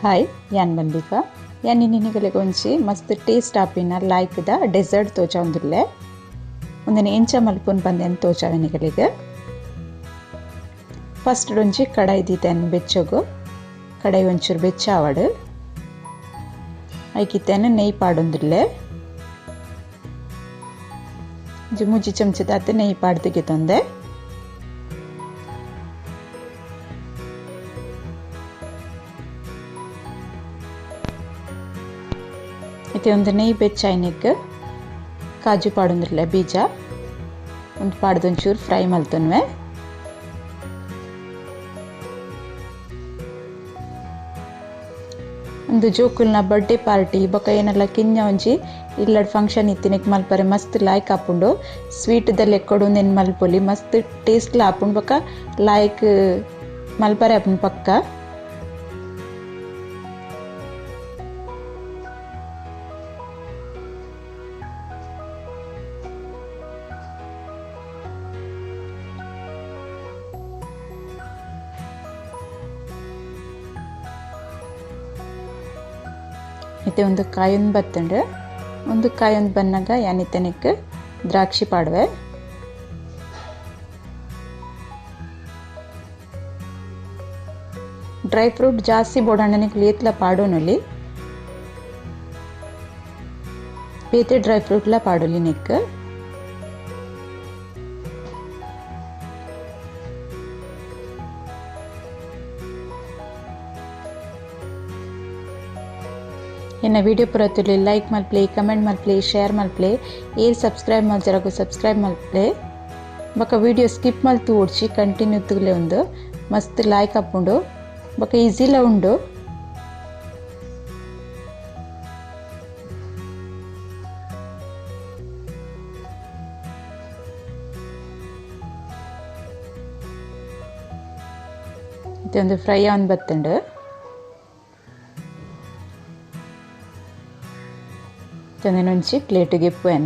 Hi ಯಾನ್ ಮಲ್ಲಿಕಾ ಯಾನ್ ನಿನಿಗಲೆ ಒಂಜಿ ಮಸ್ತ್ ಟೇಸ್ಟ್ ಆಪಿನ ಲೈಕ್ the dessert ತೋಚಾವೊಂದುಲ್ಲೆ ಒಂದನೆ ಎಂಚ ಮಲ್ಪುನ್ ಪಂದೆನ್ ತೋಚಾವೆ ನಿಗಲಿಗೆ. ಫಸ್ಟ್ ಒಂಜಿ ಕಡಾಯಿ ದೀತೆನ್ ಬೆಚ್ಚಗು ಕಡಾಯಿ ಒಂಚೂರು ಬೆಚ್ಚ ಆವಡ್ ಐಕಿತೆನ್ ನೆಯ್ ಪಾಡೊಂದುಲ್ಲೆ ಒಂಜಿ ಮೂಜಿ ಚಮಚದಾತ್ ನೆಯ್ ಪಾಡ್ದ್ ಗೆತೊಂದೆ. ಇತ್ತೆ ಒಂದು ನೆಯ್ ಬೆಚ್ಚಾಯಿನೆಕ್ ಕಾಜು ಪಾಡೊಂದುಲ್ಲೆ ಬೀಜ ಒಂದು ಪಾಡ್ದ್ ಒಂಚೂರು ಫ್ರೈ ಮಲ್ತೊನ್ವೆ. ಒಂದು ಜೋಕುಲ್ನ ಬರ್ಡೇ ಪಾರ್ಟಿ ಬೊಕ ಏನೆಲ್ಲ ಕಿಂಜ ಒಂಜಿ ಇಲ್ಲಡ್ ಫಂಕ್ಷನ್ ಇತ್ತಿನೆಕ್ ಮಲ್ಪರೆ ಮಸ್ತ್ ಲಾಯ್ಕ್ ಆಪುಂಡು. ಸ್ವೀಟ್ ದ ಲೆಕ್ಕೊಡು ಉಂದೆನ್ ಮಲ್ಪೊಲಿ ಮಸ್ತ್ ಟೇಸ್ಟ್ ಲ ಆಪುಂಡು ಬೊಕ ಲಾಯ್ಕ್ ಮಲ್ಪರೆ ಆಪುಂಡು ಪಕ್ಕ. ಇತ್ತೆ ಒಂದು ಕಾಯೊಂದು ಬತ್ತುಂಡು ಒಂದು ಕಾಯೊಂದು ಬನ್ನಾಗ ಯಾನಿತ್ತನೆಕ್ ದ್ರಾಕ್ಷಿ ಪಾಡುವೆ. ಡ್ರೈ ಫ್ರೂಟ್ ಜಾಸ್ತಿ ಬೋಡಾಂಡ ಏತ್ಲ ಪಾಡೋನೊಲಿ ಬೇತೆ ಡ್ರೈ ಫ್ರೂಟ್ಲ ಪಾಡೊಲಿ ನೆಕ್. ಎನ್ನ ವಿಡಿಯೋ ಪುರ ಲೈಕ್ ಮಲ್ಪ್ಲೆ, ಕಮೆಂಟ್ ಮಲ್ಪ್ಲೆ, ಶೇರ್ ಮಲ್ಪ್ಲೆ, ಏರ್ ಸಬ್ಸ್ಕ್ರೈಬ್ ಮಲ್ಜರಗು ಸಬ್ಸ್ಕ್ರೈಬ್ ಮಲ್ಪ್ಲೆ. ಬೊಕ ವಿಡಿಯೋ ಸ್ಕಿಪ್ ಮಲ್ತು ಓಡ್ಚಿ ಕಂಟಿನ್ಯೂ ತೂಲೆ ಉಂದು ಮಸ್ತ್ ಲೈಕ್ ಆಪುಂಡು ಬೊಕ ಈಸಿಲ ಉಂಡು. ಒಂದು ಫ್ರೈ ಆನ್ ಬತ್ತುಂಡು. ಒಂಜಿ ಪ್ಲೇಟಿಗೆ ಇಪ್ಪುವೆನ್.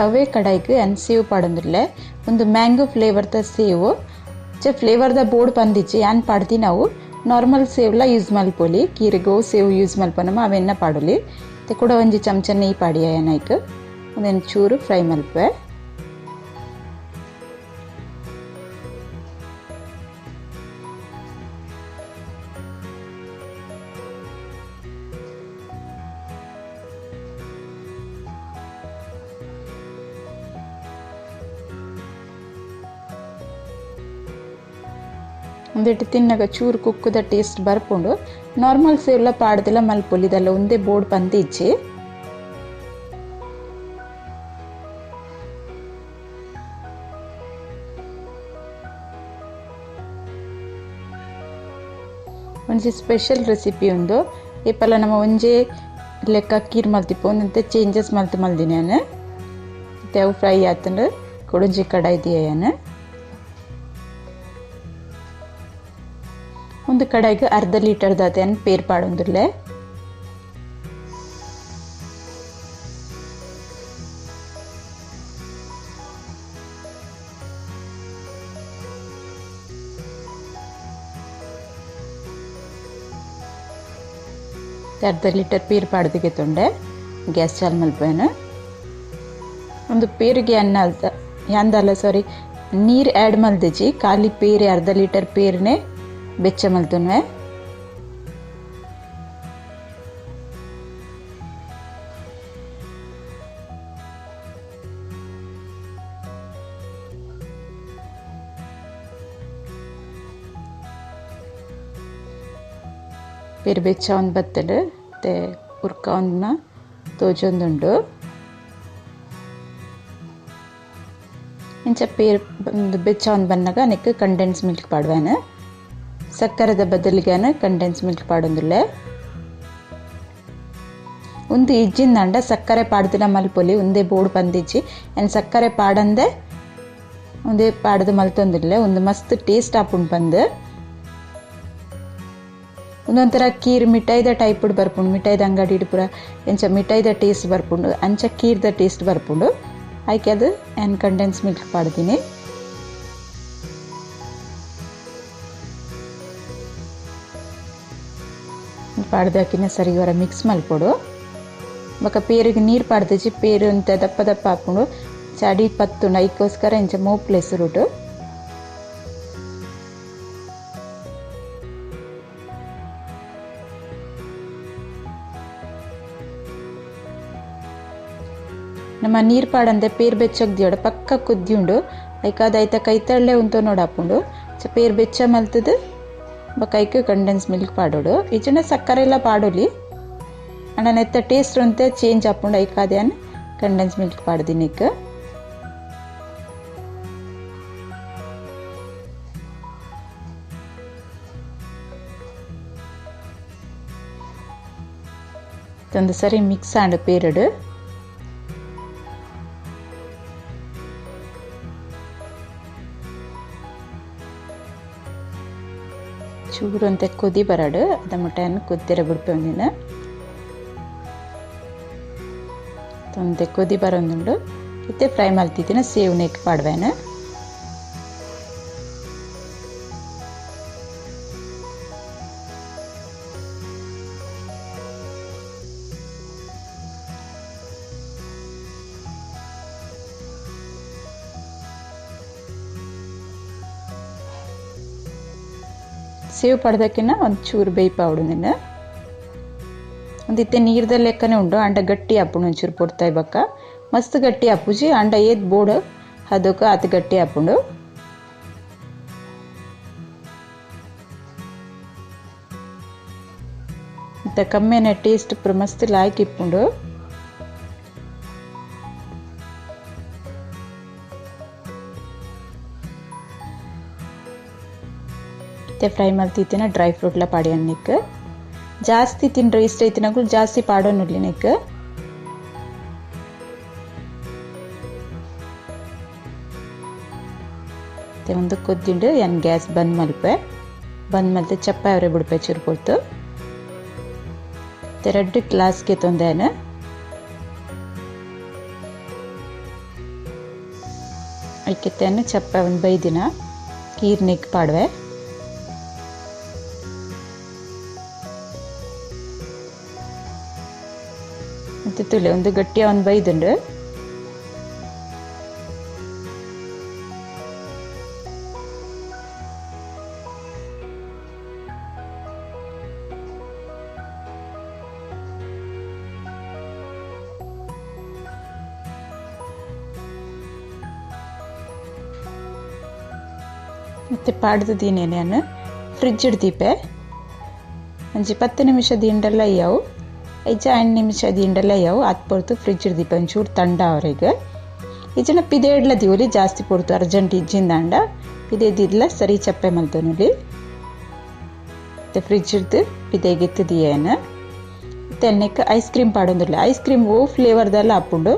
ಅವೇ ಕಡಾಯಿಗ್ ಯಾನ್ ಸೇವ್ ಪಾಡೊಂದುಲ್ಲೆ. ಒಂದು ಮ್ಯಾಂಗೋ ಫ್ಲೇವರ್ ದ ಸೇವ್ ಚೆ ಫ್ಲೇವರ್ ದ ಬೋರ್ಡ್ ಪಂದಿಜ್ಜಿ ಯಾನ್ ಪಾಡ್ದಿನವು ನಾರ್ಮಲ್ ಸೇವ್ಲ ಯೂಸ್ ಮಲ್ಪೊಲಿ. ಕೀರಿಗೋ ಸೇವ್ ಯೂಸ್ ಮಲ್ಪೊನಮ ಅವೆನ್ನ ಪಾಡೊಲಿ. ಕೂಡ ಒಂಜಿ ಚಮಚ ನೆಯ್ ಪಾಡಿಯ ಐಕ್ ಒಂದೆನ್ ಚೂರು ಫ್ರೈ ಮಲ್ಪುವೆ. ಒಂದೆಟ್ಟು ತಿನ್ನಗ ಚೂರು ಕುಕ್ಕುದ ಟೇಸ್ಟ್ ಬರ್ಪುಂಡು. ನಾರ್ಮಲ್ ಸೇವ್ಲ ಪಾಡ್ದಿಲ್ಲ ಮಲ್ಪೊಲಿ ಇದೆಲ್ಲ ಒಂದೇ ಬೋರ್ಡ್ ಪಂದಿಜ್ಜಿ. ಒಂಜಿ ಸ್ಪೆಷಲ್ ರೆಸಿಪಿ ಉಂದು. ಏಪಲ ನಮ್ಮ ಒಂಜಿ ಲೆಕ್ಕ ಕೀರ್ ಮಲ್ತಿಪ್ಪು ಒಂದಂತೆ ಚೇಂಜಸ್ ಮಲ್ತು ಮಲ್ದಿನಿ ಯಾನ್. ಇತ್ತೆ ಅವು ಫ್ರೈ ಆತಂಡು ಕುಡೊಂಜಿ ಕಡಾಯಿ ದೀಯ ಯಾನ್. ಒಂದು ಕಡಾಯಿಗೆ ಅರ್ಧ ಲೀಟರ್ ದಾತ್ ಯಾನ್ ಪೇರ್ ಪಾಡೊಂದುಲ್ಲೆ. ಅರ್ಧ ಲೀಟರ್ ಪೇರ್ ಪಾಡ್ದ್ ಗೆತೊಂಡೆ ಗ್ಯಾಸ್ ಚಾಲು ಮಲ್ಪುವೆನ್. ಒಂದು ಪೇರಿಗೆ ಅನ್ನ ಯಾಂದಲ್ಲ ಸಾರಿ ನೀರು ಆ್ಯಡ್ ಮಲ್ದಿಜಿ, ಖಾಲಿ ಪೇರೆ ಅರ್ಧ ಲೀಟರ್ ಪೇರ್ನೆ ಬೆಚ್ಚ ಮಲ್ತೊನ್ವೆ. ಪೇರು ಬೆಚ್ಚ ಒಂದು ಬತ್ತಲು ಮತ್ತೆ ಉರ್ಕ ಒಂದನ್ನ ತೋಜೊಂದುಂಡು. ಇಂಚ ಪೇರು ಬೆಚ್ಚ ಒಂದು ಬನ್ನಾಗ ನೆಕ್ ಕಂಡೆನ್ಸ್ ಮಿಲ್ಕ್ ಪಾಡುವೆನ್. ಸಕ್ಕರೆದ ಬದಲಿಗೆ ಕಂಡೆನ್ಸ್ ಮಿಲ್ಕ್ ಪಾಡೊಂದುಲ್ಲೆ. ಒಂದು ಇಜ್ಜಿಂದಂಡ ಸಕ್ಕರೆ ಪಾಡ್ದಿನ ಮಲ್ಪೊಲಿ ಒಂದೇ ಬೋರ್ಡ್ ಪಂದಿಜ್ಜಿ ಯಾನ್ ಸಕ್ಕರೆ ಪಾಡಂದೆ ಒಂದೇ ಪಾಡ್ದು ಮಲ್ತೊಂದುಲ್ಲೆ. ಒಂದು ಮಸ್ತ್ ಟೇಸ್ಟ್ ಆಪುಂಡು ಪಂದ್. ಒಂದೊಂಥರ ಕೀರ್ ಮಿಠಾಯಿದ ಟೈಪ್ ಬರ್ಪುಂಡು. ಮಿಠಾಯಿದ ಅಂಗಡಿ ಪೂರ ಎಂಚ ಮಿಠಾಯಿದ ಟೇಸ್ಟ್ ಬರ್ಪುಂಡು ಅಂಚ ಕೀರ್ದ ಟೇಸ್ಟ್ ಬರ್ಪುಂಡು. ಆಯ್ಕೆ ಅದು ಆ್ಯಂಡ್ ಕಂಡೆನ್ಸ್ ಮಿಲ್ಕ್ ಪಾಡ್ತೀನಿ. ಪಾಡ್ದಾಕಿನ ಸರಿ ಹೊರ ಮಿಕ್ಸ್ ಮಲ್ಪೊಡು. ಬೊಕ ಪೇರಿಗೆ ನೀರು ಪಾಡ್ದಜಿ ಪೇರು ಅಂತ ದಪ್ಪ ದಪ್ಪ ಹಾಕೊಂಡು ಚಡಿ ಪತ್ತುಂಡು. ಐಕ್ಕೋಸ್ಕರ ಇಂಚ ಮೋಪ್ಲೆ ಸುರುಟು. ನಮ್ಮ ನೀರು ಪಾಡಂದೆ ಪೇರು ಬೆಚ್ಚಗ್ ದಿಯೋಡ ಪಕ್ಕ ಕುದ್ದಿಯುಂಡು. ಐಕಾದ ಐತ ಕೈತಳ್ಳೆ ಉಂತು ನೋಡಾಪುಂಡು. ಪೇರು ಬೆಚ್ಚ ಮಲ್ತದು ಬೊಕ ಐಕ್ ಕಂಡೆನ್ಸ್ ಮಿಲ್ಕ್ ಪಾಡೋಡು. ಇಜ್ಜಿಂಡ ಸಕ್ಕರೆ ಎಲ್ಲ ಪಾಡೋಲಿ. ಅಂಡ ನೆತ್ತ ಟೇಸ್ಟ್ ಒಂತೆ ಚೇಂಜ್ ಆಪುಂಡು. ಐಕಾದ್ಯಾನ್ ಕಂಡೆನ್ಸ್ ಮಿಲ್ಕ್ ಪಾಡ್ದಿನಿಕ್. ಒಂದು ಸರಿ ಮಿಕ್ಸ್ ಆಂಡ್ ಪೇರಡು. ಚೂರು ಅಂತ ಕುದಿ ಬರಡು. ಅದ ಮುಟ್ಟೆಯನ್ನು ಕುದ್ದಿರ ಬಿಡ್ಪೆ ಒಂದಿನ ಒಂತೆ ಕುದಿ ಬರೋದುಂಡು. ಇತ್ತೆ ಫ್ರೈ ಮಲ್ತಿದ್ದಿನ ಸೇವ್ನೆಕ್ ಪಾಡ್ವೇನ. ಸೇವ್ ಪಡ್ದಕ್ಕಿನ್ನ ಒಂದು ಚೂರು ಬೇಯ್ಪಾವಡು ನಿನ್ನ. ಒಂದು ಇತ್ತೆ ನೀರ್ದ ಲೆಕ್ಕನೆ ಉಂಡು. ಅಂಡ ಗಟ್ಟಿ ಆಪುಂಡು ಒಂಚೂರು ಪೊರ್ತಾಯ್ ಬಕ್ಕ ಮಸ್ತ್ ಗಟ್ಟಿ ಆಪುಜಿ. ಅಂಡ ಏತ್ ಬೋಡು ಅದಕ್ಕೆ ಆತ ಗಟ್ಟಿ ಆಪುಂಡು. ಮತ್ತೆ ಕಮ್ಮಿನ ಟೇಸ್ಟ್ ಪೂರ ಮಸ್ತ್ ಲಾಯ್ಕ್ ಇಪ್ಪುಂಡು. ಮತ್ತೆ ಫ್ರೈ ಮಲ್ತಿತ್ತಿನ ಡ್ರೈ ಫ್ರೂಟ್ಲ ಪಾಡಿಯನ್ನಿಕ್. ಜಾಸ್ತಿ ತಿಂಡ್ರೆ ಇಷ್ಟ ಐತಿನಗಳು ಜಾಸ್ತಿ ಪಾಡೋನುಲ್ಲಿ ನೆಕ್. ಮತ್ತೆ ಒಂದು ಕೊದ್ದಿಂಡು ಏನ್ ಗ್ಯಾಸ್ ಬಂದ್ ಮಲ್ಪೆ. ಬಂದ್ ಮಲ್ತೆ ಚಪ್ಪ ಅವರೇ ಬಿಡ್ಪೆ ಚೂರು ಪೊರ್ತು. ಮತ್ತೆ 2 ಗ್ಲಾಸ್ಗೆ ತೊಂದೇನ. ಐಕೆತ್ತೇನು ಚಪ್ಪ ಒಂದು ಬೈದಿನ ಕೀರ್ನಿಕ್ ಪಾಡುವೆ. ಮತ್ತೆ ತುಲೆ ಒಂದು ಗಟ್ಟಿಯ ಒಂದು ಬೈದುಂಡು. ಮತ್ತೆ ಪಾಡ್ದು ದೀನೇನೆ ನಾನು ಫ್ರಿಜ್ ಇಡ್ದೀಪೆ ಒಂಜಿ 10 ನಿಮಿಷ ದಿಂಡೆಲ್ಲ ಅಯ್ಯವು. ಐಜ 5 ನಿಮಿಷ ದಿಂಡೆಲ್ಲ ಅಯ್ಯವು. ಅತ್ ಪೊರ್ತು ಫ್ರಿಜ್ ಇಡ್ದೀಪೆ ಒಂಚೂರು ತಂಡ ಅವರಿಗೆ. ಇಜ್ಜಿಂಡ ಪಿದೆ ಇಡ್ಲ ದೀವೊಲಿ ಜಾಸ್ತಿ ಪೊರ್ತು ಅರ್ಜೆಂಟ್ ಇಜ್ಜಿಂದಾಂಡ ಪಿದೆ ದಿದ್ಲ ಸರಿ ಚಪ್ಪೆ ಮಲ್ತೊನುಲಿ. ಮತ್ತೆ ಫ್ರಿಜ್ ಇಡ್ದು ಪಿದೆಗಿತ್ತು ದಿಯೇನ. ಮತ್ತೆ ಅನ್ನಕ್ಕೆ ಐಸ್ ಕ್ರೀಮ್ ಪಾಡೊಂದುಲ್ಲ. ಐಸ್ ಕ್ರೀಮ್ ಓ ಫ್ಲೇವರ್ದೆಲ್ಲ ಆಪುಂಡು.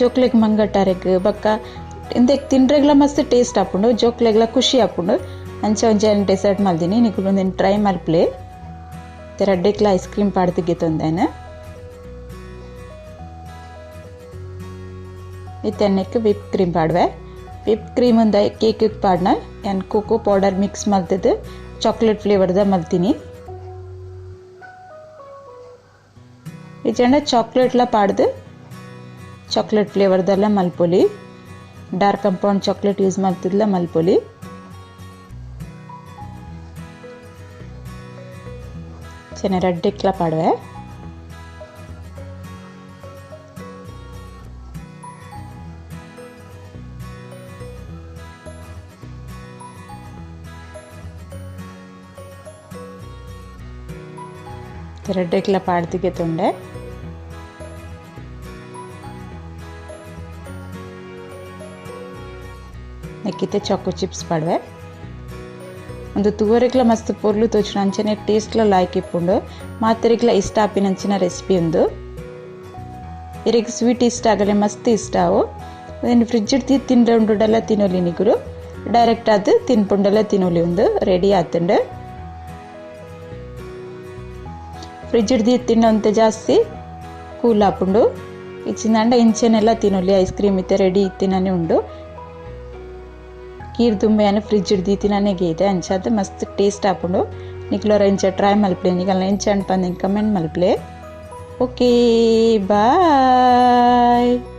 ಜೋಕ್ಲೆಗ್ ಮಂಗಟ್ಟಾರೆಗ್ ಬೊಕ್ಕ ಇಂದೆಕ್ ತಿಂಡ್ರೆಗ್ಲ ಮಸ್ತ್ ಟೇಸ್ಟ್ ಆಪುಂಡು. ಜೋಕ್ಲೆಗ್ಲ ಖುಷಿ ಆಪುಂಡು. ಅಂಚ ಒಂಜಿ ಡೆಸರ್ಟ್ ಮಲ್ದಿನಿ. ನಿಕುಲು ಒಂದಿನ ಟ್ರೈ ಮಲ್ಪಲೆ. ರಡ್ಡೆಕ್ಲ ಐಸ್ ಕ್ರೀಮ್ ಪಾಡ್ದಿಗೆ ತೊಂದೇನ. ಇತ್ತೆ ಅನ್ನಕ್ಕೆ ವಿಪ್ ಕ್ರೀಮ್ ಪಾಡುವೆ. ವಿಪ್ ಕ್ರೀಮ್ ಒಂದ ಕೇಕ್ ಪಾಡ್ನ ಯಾನ್ ಕೋಕೋ ಪೌಡರ್ ಮಿಕ್ಸ್ ಮಲ್ತದ್ದು ಚಾಕ್ಲೇಟ್ ಫ್ಲೇವರ್ದ ಮಲ್ತೀನಿ. ಇಜ್ಜಂಡ ಚಾಕ್ಲೇಟ್ಲ ಪಾಡ್ದು ಚಾಕ್ಲೇಟ್ ಫ್ಲೇವರ್ದೆಲ್ಲ ಮಲ್ಪೊಲಿ. ಡಾರ್ಕ್ ಕಂಪೌಂಡ್ ಚಾಕ್ಲೇಟ್ ಯೂಸ್ ಮಾಡ್ತಿದ್ಲ ಮಲ್ಪೊಲಿ. ಚೆನ್ನಾಗಿ ರಡ್ಡೆಕ್ಲ ಪಾಡುವೆ. ರಡ್ಡೆಕ್ಲ ಪಾಡ್ದಿಗೆ ತೊಂಡೆ. ನೆಕ್ಕಿತ್ತೆ ಚಾಕೋ ಚಿಪ್ಸ್ ಪಾಡುವೆ. ಒಂದು ತುವರೆಗ್ಲ ಮಸ್ತ್ ಪೊರ್ಲು ತೋಚುನ ಅಂಚನೆ ಟೇಸ್ಟ್ಲ ಲಾಯ್ಕ್ ಇಪ್ಪುಂಡು. ಮಾತೆರೆಗ್ಲ ಇಷ್ಟ ಆಪಿನಂಚಿನ ರೆಸಿಪಿ ಉಂದು. ಇರೆಗ್ ಸ್ವೀಟ್ ಇಷ್ಟ ಆಗಲೆ ಮಸ್ತ್ ಇಷ್ಟ ಅವು. ಉಂದೆನ್ ಫ್ರಿಡ್ಜ್ ಡ್ ತಿಂಡ ಉಂಡುಡಲ ತಿನೊಲಿ ನಿಕುಲು ಡೈರೆಕ್ಟ್ ಆದ್ ತಿನ್ಪುಂಡಲ ತಿನೊಲಿ ಉಂದು ರೆಡಿ ಆತುಂಡು. ಫ್ರಿಡ್ಜ್ ಡ್ ದೀತಿಂಡ ಒಂತೆ ಜಾಸ್ತಿ ಕೂಲ್ ಆಪುಂಡು. ಇಜ್ಜಿಂದಾಂಡ ಇಂಚೆನೆಲ ತಿನೊಲಿ ಐಸ್ ಕ್ರೀಮ್ ಇತ್ತೆ ರೆಡಿ ಇತ್ತಿನನೆ ಉಂಡು. ಕೀರ್ ದುಂಬೆ ಯಾನ್ ಫ್ರಿಡ್ಜ್ ಡ್ ದೀತಿನನೆ ಗೇದೆ ಅಂಚಾದ್ ಮಸ್ತ್ ಟೇಸ್ಟ್ ಆಪುಂಡು. ನಿಕ್ಲೊರ ಇಂಚ ಟ್ರೈ ಮಲ್ಪುಲೆ ನಿಕಲ್ನ ಎಂಚ ಆಂಡ್ ಪಂದ್ ಕಮೆಂಟ್ ಮಲ್ಪುಲೆ. Okay bye.